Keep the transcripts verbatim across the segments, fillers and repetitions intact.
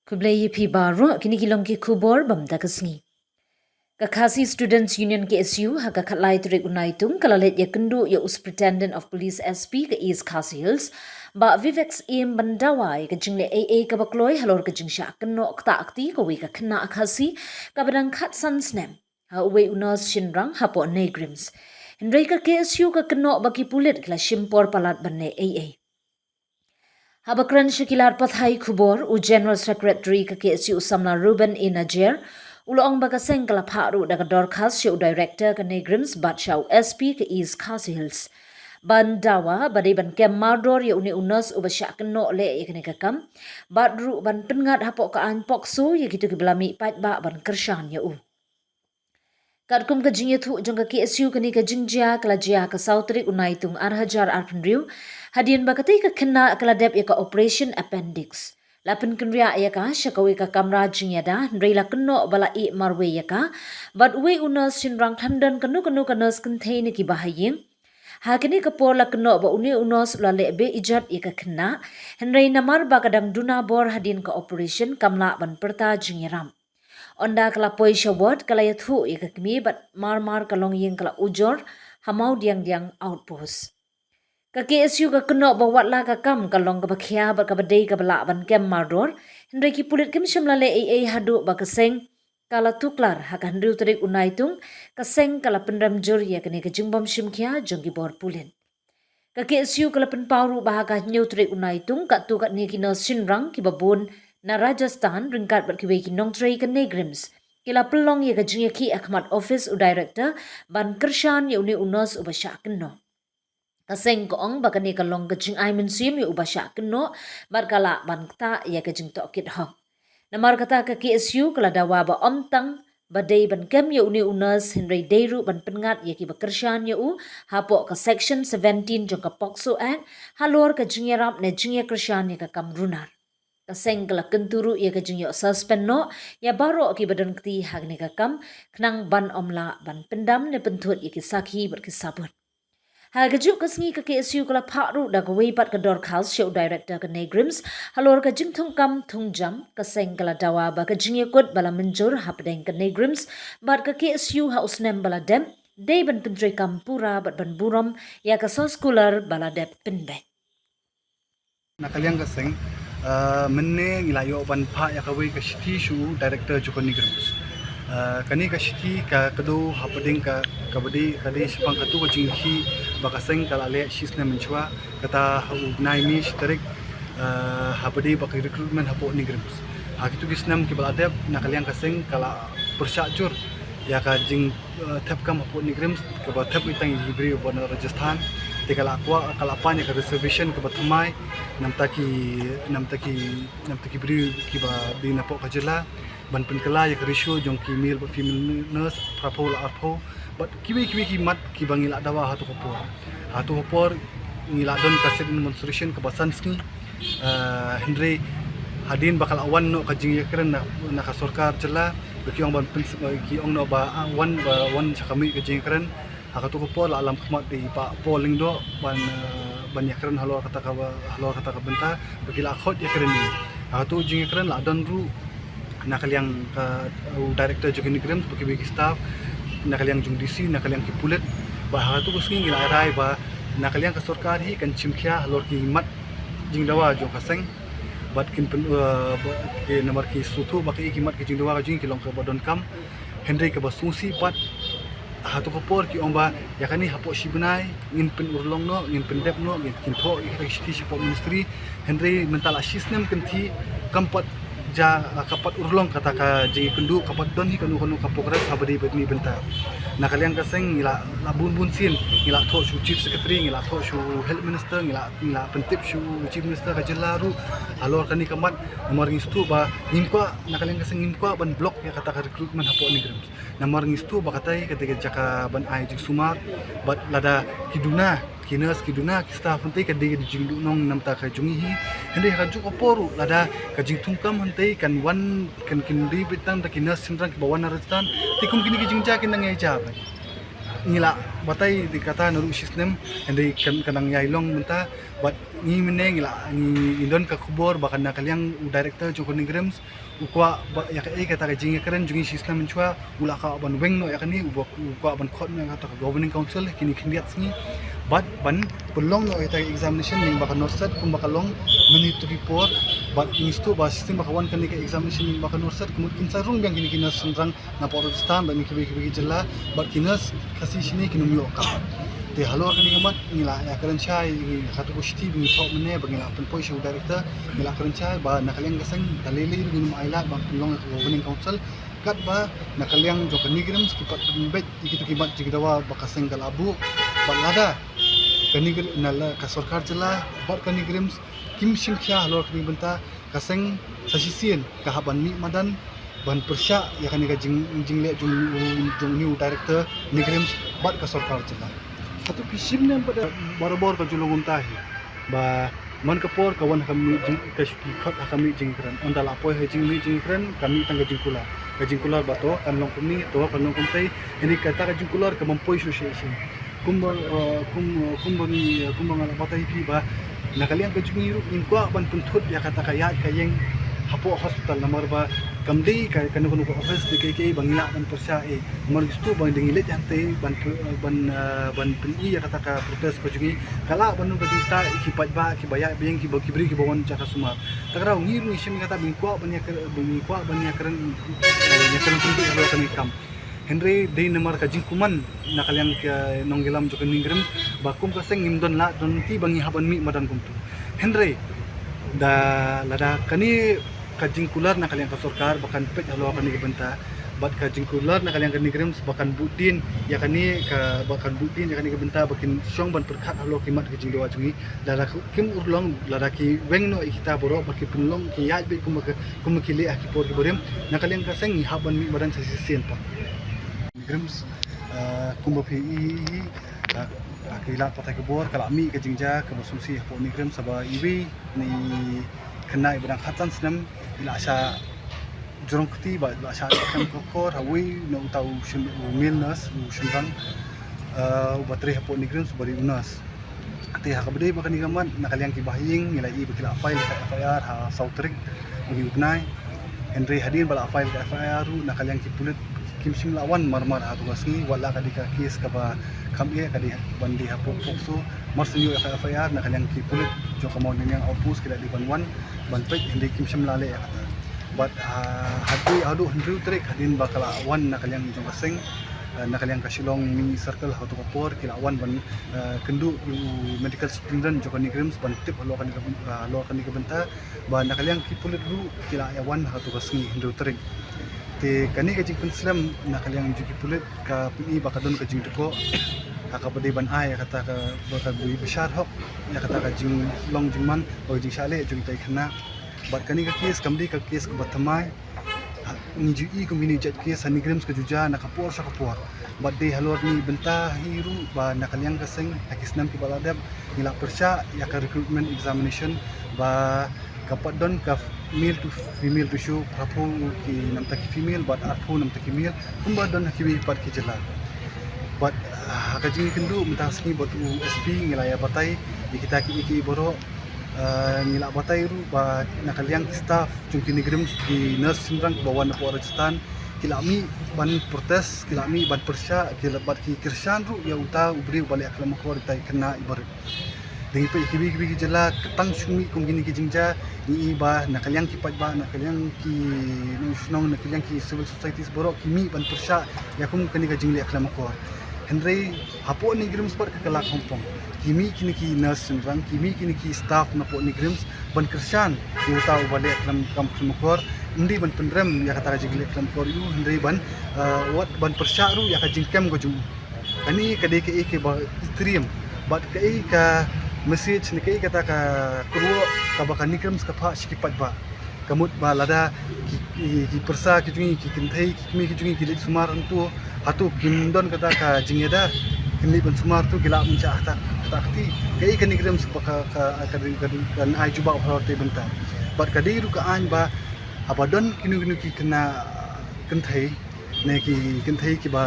Khublei ïa phi baroh, kine ki long ki khubor bam da ka sngi. Ka Khasi Students Union K S U ha ka khatlai tarik u Naitung ka la leit ïakynduh ïa u Superintendent of Police S P ka East Khasi Hills, Bah Vivek Syiem ban dawa ïa ka jingleh ei ei kaba kloi halor ka jingshah kynnoh kata kti kawei ka khynnah Khasi kaba dang khatsan snem ha uwei u nurse shynrang hapoh NEIGRIHMS. Hynrei ka K S U ka kynnoh ba ki pulit ki la shim por palat ban leh ei ei. Haba kren sha ki lad pathai khubor, u General Secretary ka K S U u samla Reuben A Najer, u la ong ba ka seng ka la phah ruh da ka dorkhas sha u Director ka NEIGRIHMS bad sha u S P ka East Khasi Hills ban dawa ba dei ban kem mardor ïa une u nurse uba shah kynnoh leh ïa kane ka kam, bad ruh ban pynngat hapoh ka aiñ POCSO ïa kito kiba la mih paidbah ban kyrshan ïa u. Katkum ka jingïathuh jong ka K S U, kane ka jingjia ka la jia ha ka saw tarik u Naitung ar hajar arphew hynriew, hadien ba katei ka khynnah ka la dep ïa ka operation appendix. La pynkynriah ïa ka sha kawei ka kamra jingïada, hynrei la kynnoh ba la ïeh marwei ïa ka bad uwei u nurse shynrang, khlem don kano kano ka nurse kynthei ne kiba ha ïing. Ha kane ka por la kynnoh ba une u nurse u la leh be-ijot ïa ka khynnah, hynrei namar ba ka dang duna bor hadien ka operation kam lah ban pyrta jingïarap. Ynda ka la poi sha ward ka la ïathuh ïa ka kmie bad mar mar ka longïing ka la ujor ha Mawdiangdiang Outpost. Ka K S U ka kynnoh ba wat la ka kam ka long kaba khia bad kaba dei kaba lah ban kem mardor, hynrei ki pulit kim shym la leh ei ei haduh ba ka seng ka la tuklar. Ha ka hynriew tarik u Naitung ka seng ka la pynrem jur ïa kane ka jingbym shim khia jong ki bor pulit. Ka K S U ka la pynpaw ruh ba ha ka hynñiew tarik u Naitung katto katne ki nurse shynrang kiba bun na Rajasthan ryngkat bad kiwei ki nongtrei ka NEIGRIHMS ki la pynlong ïa ka jingïakhih ha khmat office u Director ban kyrshan ïa une u nurse uba shah kynnoh. Ka seng ka ong ba kane ka long ka jingai mynsiem ïa uba shah kynnoh bad ka lah ban ktah ïa ka jingtohkit hok. Namar kata ka K S U ka la dawa ba ym tang ba dei ban kem ïa une u nurse, hynrei dei ruh ban pynngat ïa kiba kyrshan ïa u hapoh ka Section seventeen jong ka POCSO Act halor ka jingïarap ne jingïakyrshan ïa ka kam runar. Ka seng ka la kyntu ruh ïa ka jingïoh suspend noh ïa baroh kiba don kti ha kane ka kam, khnang ban ym lah ban pyndam ne pynthut ïa ki sakhi bad ki sabut. Ha kajuh ka sngi ka K S U ka la phah ruh da kawei pat ka dorkhas sha u Director ka NEIGRIHMS halor ka jingthungkam thungjam. Ka seng ka la dawa ba ka jingïakut ba la mynjur hapdeng ka NEIGRIHMS bad ka K S U ha u snem ba la dep dei ban pyntreikam pura bad ban burom ïa ka soskular ba la dep pynbeit. Na ka liang ka seng, ah, mynne ngi la ïoh ban phah ïa kawei ka shithi sha u Director jong ka NEIGRIHMS. Ah, kane ka shithi ka kdew hapdeng ka, kaba dei, ka dei shaphang katto ka jingïakhih ba ka seng ka la leh shi snem mynshuwa, kata ha u bnai Mei shi tarik, ah, haba dei ba ka recruitment hapoh NEIGRIHMS. Ha kito ki snem kiba la dep, na ka liang ka seng ka la pyrshah jur ïa ka jing, eh, thep kam hapoh NEIGRIHMS, kaba thep ïa tang ïa ki briew ba na Rajasthan. Te ka la kwah, ka la pan ïa ka reservation kaba thymmai na bynta ki, na bynta ki, na bynta ki briew kiba dei napoh ka jylla, ban pynkylla ïa ka ratio jong ki male bad female nurse, phraphew la arphew. Bad kiwei kiwei ki mat kiba ngi la dawa ha kato ka por. Ha kato ka por ngi la don ka sit-in demonstration kaba san sngi. Ah, hynrei hadien ba ka la wan noh ka jingïakren na, na ka sorkar jylla, ba ki ong ban pyn-, ki ong noh ba, ah, wan, ba wan sha ka mih ka jingïakren. Ha kato ka por la lam khmat da i Bah Paul Lyngdoh ban, ah, ban ïakren halor kata ka, halor kata ka bynta, ba ki la khot ïakren ïa u. Ha kato ka jingïakren la don ruh na ka liang ka, u Director jong ka NEIGRIHMS bad kiwei ki staff, na ka liang jong DC, na ka liang ki pulit. Bad ha kato ka sngi ngi la rai ba na ka liang ka sorkar hi kan shim khia halor ki mat jingdawa jong ka seng. Bad kin pyn, eh, ba, ki namar ki sngewthuh ba ki, ki mat ki jingdawa ka jong ki long kaba donkam. Hynrei kaba sngewsih pat ha kato ka por ki ong ba ïa kane hapoh shi bnai ngin pynurlong noh, ngin pyndep noh, ngin kynthoh ïa ka shithi shapoh ministry. Hynrei mynta la shi snem kynthih kam pat jia, ka pat urlong kata ka jingïakynduh, ka pat don hi kano kano ka progress haba dei bad ni bynta. Na ka liang ka seng ngi la, la bun bun sien ngi la thoh sha u Chief Secretary, ngi la thoh sha u Health Minister, ngi la, ngi la pyntip sha u Chief Minister ka jylla ruh halor kane ka mat. Namar ngi sngewthuh ba ngim kwah, na ka liang ka seng ngim kwah ban block ïa kata ka recruitment hapoh NEIGRIHMS. Namar ngi sngewthuh ba katei ka dei ka jaka ban ai jingsumar bad lada ki duna, ki nurse ki duna, ki staff hangtei ka dei ka jingduhnong na bynta ka jong ngi hi. Hynrei ha kajuh ka por ruh lada ka jingthungkam hangtei kan wan, kan, kin dei beit tang da ki nurse shynrang kiba wan na Rajasthan, te kum kine ki jingjia kin nang ïa jia beit. Ngi la batai da kata naduh shi snem, hynrei kan, kan nang ïai long mynta, bad ngi mynne ngi la, ngi, ngi don ka khubor ba kan na ka liang u director jong ka NEIGRIHMS, u kwah ba ïa kaei kata ka jingïakren jong ngi shi snem mynshuwa, u la kwah ban weng noh ïa kane, u ba, u kwah ban khot noh ïa kata ka governing council, kine khyndiat sngi, bad ban pynlong noh ïa kata ka examination lyngba ka NORCET, kumba ka long mynne to ki por, bad ngi sngewthuh ba shisien ba ka wan kane ka examination lyngba ka NORCET, kumba kin sa rung biang kine ki nurse shynrang napoh Rajasthan bad na kiwei kiwei ki jylla, bad ki nurse Khasi shane kin ym ïoh kam. Te halor kane ka mat ngi la ïakren shai, ngi, ha kato ka shithi ba ngi thoh mynne ba ngi la pynpoi sha u director, ngi la kren shai ba na ka liang ka seng da lei lei ruh ngin ym ailad ban pynlong ïa ka governing council, katba na ka liang jong ka NEIGRIHMS ki pat pynbeit ïa kito ki mat jingdawa ba ka seng ka la buh, bad lada ka NEIGRIHMS, na la ka sorkar jylla bad ka NEIGRIHMS kim shim khia halor kane ka bynta, ka seng sa shisien ka hap ban mih madan ban pyrshah ïa kane ka jing, jingleh jong, jong u director NEIGRIHMS bad ka sorkar jylla. Hato phi shim ne em pat? Barabor ka ju long kumta hi, ba man ka por ka wan ha ka mih jing, ka shu ki khot ha ka mih jingkren, ynda la poi ha jingmih jingkren ka mih tang ka jingkular, ka jingkular ba to kan long kumne, to kan long kumtei, hynrei kata ka jingkular kam poi shuh shuh shuh. Kumba, eh, kum, eh, kumba ngi, eh, kumba nga la batai ïa phi ba na ka liang ka jong ngi ruh ngim kwah ban pynthut ïa kata ka ïaid ka ïeng hapoh hospital, namar ba kam dei ka, kano kano ka office ne kaei kaei ba ngi lah ban pyrshah eh. Namar ngi sngewthuh ba ngi leit hangtei ban py-, eh, ban, eh, ban pyni ïa kata ka protest ka jong ngi, ka lah ban long ka jingktah ïa ki paidbah kiba ïaid ba ïeng, kiba, ki briew kiba wan jaka sumar. Te kata ngi ruh ngi shim ïa kata ba ngi kwah ban ïa ka, ba ngi kwah ban ïa kren, eh, ïa kren pynbeit halor kane ka kam. Hynrei dei namar ka jingkmen na ka liang ka nongïalam jong ka NEIGRIHMS ba kum ka seng ngim don lad don lynti ba ngi hap ban mih madan kumto. Hynrei da lada kane ka jingkular na ka liang ka sorkar ba kan peit halor kane ka bynta, bad ka jingkular na ka liang ka NEIGRIHMS ba kan buddien ïa kane ka, ba kan buddien ïa kane ka bynta ba kin shong ban pyrkhat halor ki mat ki jingdawa jong ngi. Lada kim urlong, lada ki weng noh ïa kita baroh ba ki pynlong ki ïaid beit kumba ki, kumba ki leh ha ki por kiba rim, na ka liang ka seng ngi hap ban mih madan sa shisien pat. NEIGRIHMS, eh, kumba phi i, i, i, eh, ha ki lad pathai khubor ka la mih ka jingjia kaba sngewsih hapoh NEIGRIHMS, haba iwei na i khynnah iba dang khatsan snem i la shah jrong kti bad la shah khlem khokor ha uwei na uta u syn-, u male nurse, u shynrang, eh, uba trei hapoh NEIGRIHMS, uba dei u nurse. Te ha kaba dei bad kane ka mat, na ka liang kiba ha ïing ngi la i ba ki la file ka F I R ha saw tarik jong une u bnai. Hynrei hadien ba la file ka F I R ruh, na ka liang ki pulit kim shym la wan marmar ha kato ka sngi, wat la ka dei ka case kaba kham eh, ka dei ban dei hapoh POCSO. Mar shu ïoh ïa ka F I R, na ka liang ki pulit jong ka Mawlynrei outpost ki la dei ban wan ban peit, hynrei kim shym la leh ïa kata. Bad, ah, hadien, haduh hynriew tarik hadien ba ka la wan na ka liang jong ka seng, ah, na ka liang ka Shillong Mini Circle ha kato ka por ki la wan ban, ah, kynduh ïa u medical superintendent jong ka NEIGRIHMS ban tip halor kane ka byn-, ah, halor kane ka bynta. Ba na ka liang ki pulit ruh ki la ïa wan ha kato ka sngi hynriew tarik. Te kane ka jingpynslem na ka liang jong ki pulit ka pyni ba ka don ka jingdukok ha kaba dei ban ai ïa kata ka, ba ka bui bishar hok ïa kata ka jinglong jingman bad ka jingshah leh jong kita ki khynnah. Bad kane ka case kam dei ka case kaba thymmai. Ha, ngi ju i kum kine ki jait case ha NEIGRIHMS ka ju jia na ka por sha ka por. Bad dei halor kane ka bynta hi ruh ba na ka liang ka seng ha ki snem kiba la dep ngi la pyrshah ïa ka recruitment examination ba ka pat don ka male to female ratio, phraphew ki namta ki female bad arphew namta ki male, kumba don ha kiwei pat ki jylla. Bad, ah, ha ka jingïakynduh mynta ka sngi bad u S P ngi la ïa batai ïa kita ki, ki baroh, ah, ngi la batai ruh ba na ka liang ki staff jong ki NEIGRIHMS, ki nurse shynrang kiba wan napoh Rajasthan, ki la mih ban protest, ki la mih ban pyrshah, ki la, bad ki kyrshan ruh ïa uta u briew uba leh khlem akor ïa kita ki khynnah iba rit. Te ngi peit kiwei kiwei ki jylla, tang shu mih kum kine ki jingjia, ngi i ba na ka liang ki paidbah, na ka liang ki nongshong shnong, na ka liang ki civil societies baroh ki mih ban pyrshah ïa kum kane ka jingleh khlem akor. Hynrei hapoh NEIGRIHMS pat ka la khongpong. Ki mih kine ki nurse shynrang, ki mih kine ki staff napoh NEIGRIHMS ban kyrshan ïa uta uba leh khlem, kam khlem akor, ym dei ban pynrem ïa kata ka jingleh khlem akor ïa u, hynrei ban, eh, wat ban pyrshah ruh ïa ka jingkem ka jong u. Kane ka dei kaei kaba itriem bad kaei ka message ne kaei kata ka kyrwoh kaba ka NEIGRIHMS ka phah sha ki paidbah. Ka mut ba lada ki, ki, ki pyrsa ki jong ngi, ki kynthei ki kmie ki jong ngi ki leit sumar hangto, hato kim don kata ka jingïada, kin leit ban sumar to, ki lah ban shah ha kata, ha kata ka kti? Kaei ka NEIGRIHMS ba ka, ka, ka, ka, ka, kan ai jubab halor kata ka bynta? Bad ka dei ruh ka aiñ ba haba don kino kino ki khynnah kynthei ne ki kynthei kiba,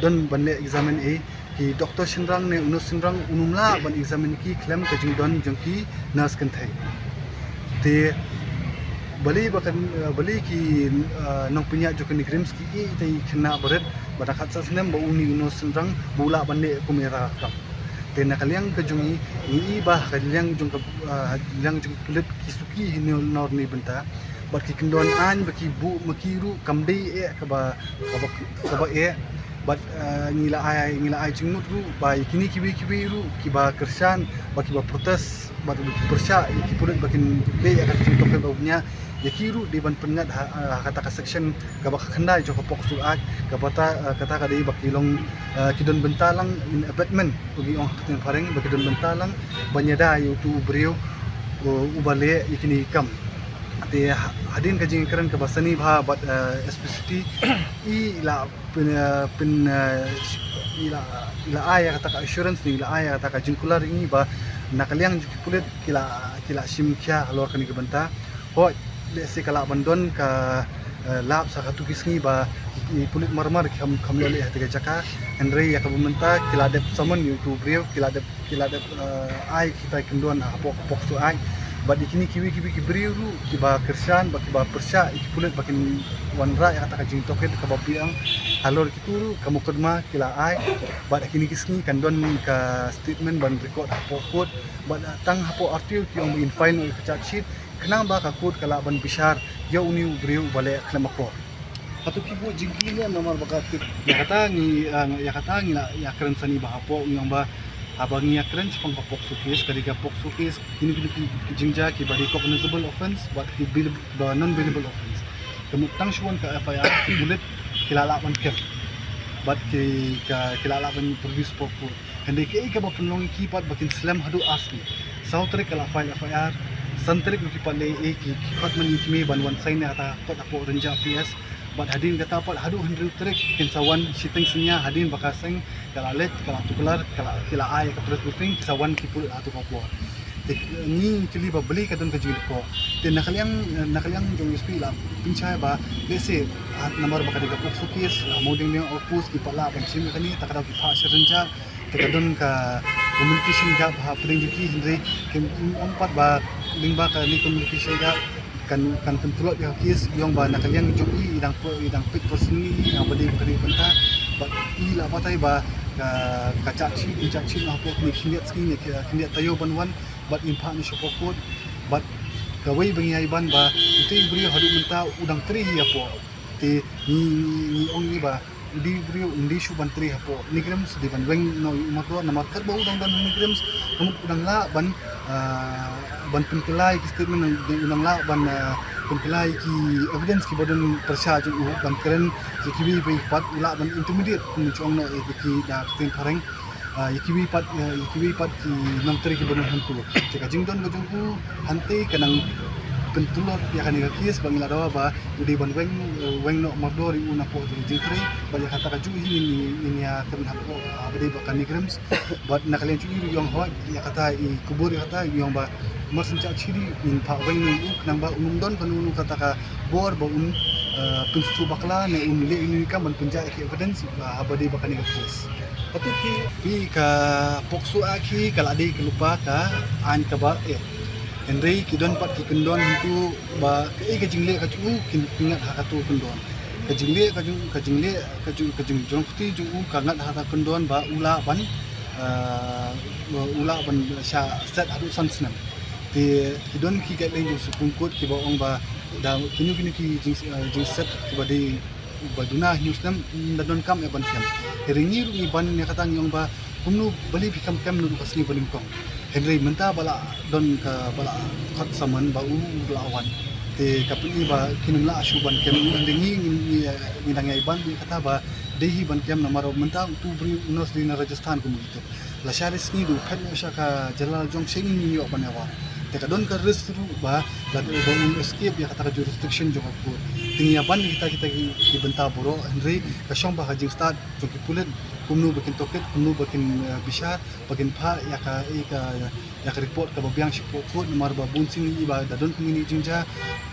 don ban leh examine ei, ki doktor shynrang ne u nurse shynrang un ym lah ban examine ki khlem ka jingdon jong ki nurse kynthei. Te balei ba kan, eh, balei ki, eh, nongpynïaid jong ka NEIGRIHMS ki ïeh ïa ki khynnah barit ba dang khatsan snem ba une u nurse shynrang ba u lah ban leh kum ïa kata ka kam. Te na ka liang ka jong ngi, ngi i ba ha ka liang jong ka, ah, liang jong ka pulit ki suki hi ne nor ne bynta. Bad ki kyndon aiñ ba ki buh ma ki ruh kam dei eh kaba, kaba, kaba eh. Bad, ah, ngi la ai, ngi la ai jingmut ruh ba ïa kine kiwei kiwei ruh kiba kyrshan, ba kiba protest, bad ki pyrshah ïa ki pulit ba kin leh ïa ka jingtohkit ba bniah, ïa ki ruh dei ban pynngat ha, ha kata ka section kaba khyndai jong ka POCSO Act, kaba ta, ah, kata ka dei ba ki long, ah, ki don bynta lang in abetment, u ngi ong ha ka ktien phareng, ba ki don bynta lang ban ïada ïa utu u briew, u, uba leh ïa kine ki kam. Te ha-, hadien ka jingkren kaba sani bha bad, ah, S P C T, i la pyn, ah, pyn, ah, i la, i la ai ïa kata ka assurance ne i la ai ïa kata ka jingkular ïa ngi ba na ka liang jong ki pulit ki la, ki la shim khia halor kane ka bynta. Hooid, lehse ka lah ban don ka, eh, lapse ha katto ki sngi ba ki pulit marmar ki kham, kham ïoh leh ha kata ka jaka. Hynrei ïa kaba mynta ki la dep summon ïa utu u briew, ki la dep, ki la dep, eh, ai kita ki kyndon hapoh ka POCSO Act. Bad ïa kine kiwei kiwei ki briew ruh kiba kyrshan bad kiba pyrshah ïa ki pulit ba kin wanrah ïa kata ka jingtohkit kaba biang halor kito ruh ka mukotduma ki la ai. Bad ha kine ki sngi kan don ka statement ban record hapoh court. Bad tang hapoh R T O ki ong ba in file noh ïa ka charge sheet, khnang ba ka court ka lah ban bishar ïa une u briew uba leh khlem akor. Hato ki buh jingkylli ne em namar ba ka tip? Ïa kata ngi, ah, ïa kata ngi la ïakren sani bha hapoh, ngi ong ba haba ngi ïakren shaphang ka POCSO case, ka dei ka POCSO case, kine kine ki jingjia kiba dei cognizable offence bad ki bail-, ba non bailable offence. Ka mut tang shu wan ka F I R, ki pulit ki la lah ban kem bad ki, ka, ki la lah ban produce hapoh court. Hynrei kaei kaba pynlong ïa ki pat ba kin slem haduh ar sngi. Saw tarik ka la file F I R, san tarik ruh ki pat leh ei, ki, ki khot man ïa i kmie ban wan sign ïa kata ka kot hapoh Rynjah P S. Bad hadien kata pat haduh hynriew tarik kin sa wan shiteng synñia hadien ba ka seng ka la leit, ka la tuklar, ka la, ki la ai ka press briefing, ki sa wan ki pulit ha kato ka por. Te ngi kylli ba balei ka don ka jinglehkhoh. Te na ka liang, na ka liang jong S P la pynshai ba lehse, ah, namar ba ka dei ka POCSO case, ah, Mawdiangdiang Outpost ki pat lah ban shim ïa kane, ta ka daw ki phah sha Rynjah. Te ka don ka communication gap hapdeng jong ki, hynrei kim ong pat ba lyngba kane communication gap kan, kan pyntlot ïa ka case, ïa ong ba na ka liang jong i, i dang peit, i dang peit personally ïa ba dei ba ka dei bynta. Bad i la batai ba ka, ka charge sheet, ka charge sheet na hapoh kine khyndiat sngi ne khyndiat taïew ban wan, bad in phah noh shapoh court. Bad kawei ba ngi ai ban ba utai u briew haduh mynta u dang trei hi hapoh. Te ngi, ngi, ngi ong ïa i ba u dei u briew un dei shuh ban trei hapoh NEIGRIHMS, dei ban weng noh ïa u mardor, namar katba u dang don ha NEIGRIHMS, ka mut u dang lah ban, ah, ban pynkylla ïa ki statement, u dang lah ban, ah, pynkylla ïa ki evidence kiba don pyrshah jong u, ban kren ïa kiwei pat, u lah ban intimidate, kum shu ong noh ïa ki da ka ktien phareng. Ah, ïa kiwei pat, ah, ïa kiwei pat ki nongtrei kiba don hangto. Te ka jingdon ka jong u hangtei ka nang pyntlot ïa kane ka case ba ngi la dawa ba u dei ban weng, eh, weng noh mardor ïa u napoh jong ka jingtrei. Bad ïa kata kajuh hi ngin, ngin ïakren hapoh, ah, ba dei ba ka NEIGRIHMS. Bad na ka liang jong i ruh i ong hooid, ïa kata i kubur ïa kata i ong ba mar shen charge sheet ngin phah weng noh ïa u khnang ba un ym don kano kano kata ka bor ba un, eh, pynsngewthuh bakla ne un leh ïa une u kam ban pynjah ïa ki evidence, ah, haba dei ba kane ka case. Hato ki, phi, ka POCSO Act hi ka la dei ka lypa ka aiñ kaba eh. Hynrei ki don pat ki kyndon hangto ba kaei ka jingleh ka jong u kin pynngat ha kato kyndon. Ka jingleh ka jong, ka jingleh ka jong, ka jingjynjar jong u ka ngat ha kato kyndon ba u lah ban, ah, u lah ban shah set haduh san snem. Te ki don ki guideline jong Supreme Court kiba ong ba da kino kino ki jing, ah, jingset kiba dei ba duna hynñiew snem, ym da donkam eh ban kem. Hynrei ngi ruh ngi ban ïa kata ngi ong ba kumno balei phi kham kem naduh ka sngi ba nyngkong. Hynrei mynta ba la don ka, ba la khot summon ba u, u la wan. Te ka pyni ba kin ym lah shuh ban kem, hynrei ngi, ngi, ngi, ngi dang ïai ban ïa kata ba dei hi ban kem namar mynta utu u briew u nurse dei na Rajasthan kumno ito. Lashai sngi da u phet noh sha ka jylla la jong sha ngin ïoh ban ïa wan. Te ka don ka risk ruh ba lada ba un escape ïa kata ka jurisdiction jong ka court. Te ngi ïa ban kita kita ki, ki bynta baroh, hynrei ka shong ba ka jingstad jong ki pulit kumno ba kin tohkit, kumno ba kin, eh, bishar, ba kin phah ïa ka, ïa ka, ïa ka report kaba biang shapoh court namar ba bun sien ngi i ba da don kumne ki jingjia,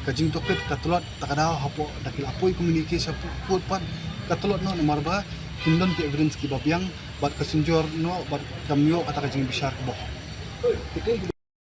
ka jingtohkit ka tlot, ta ka daw hapoh da ki la poi kumne ki case shapoh court pat ka tlot noh namar ba kin don ki evidence kiba biang bad ka synjor noh bad kam ïoh kata ka jingbishar kaba hok.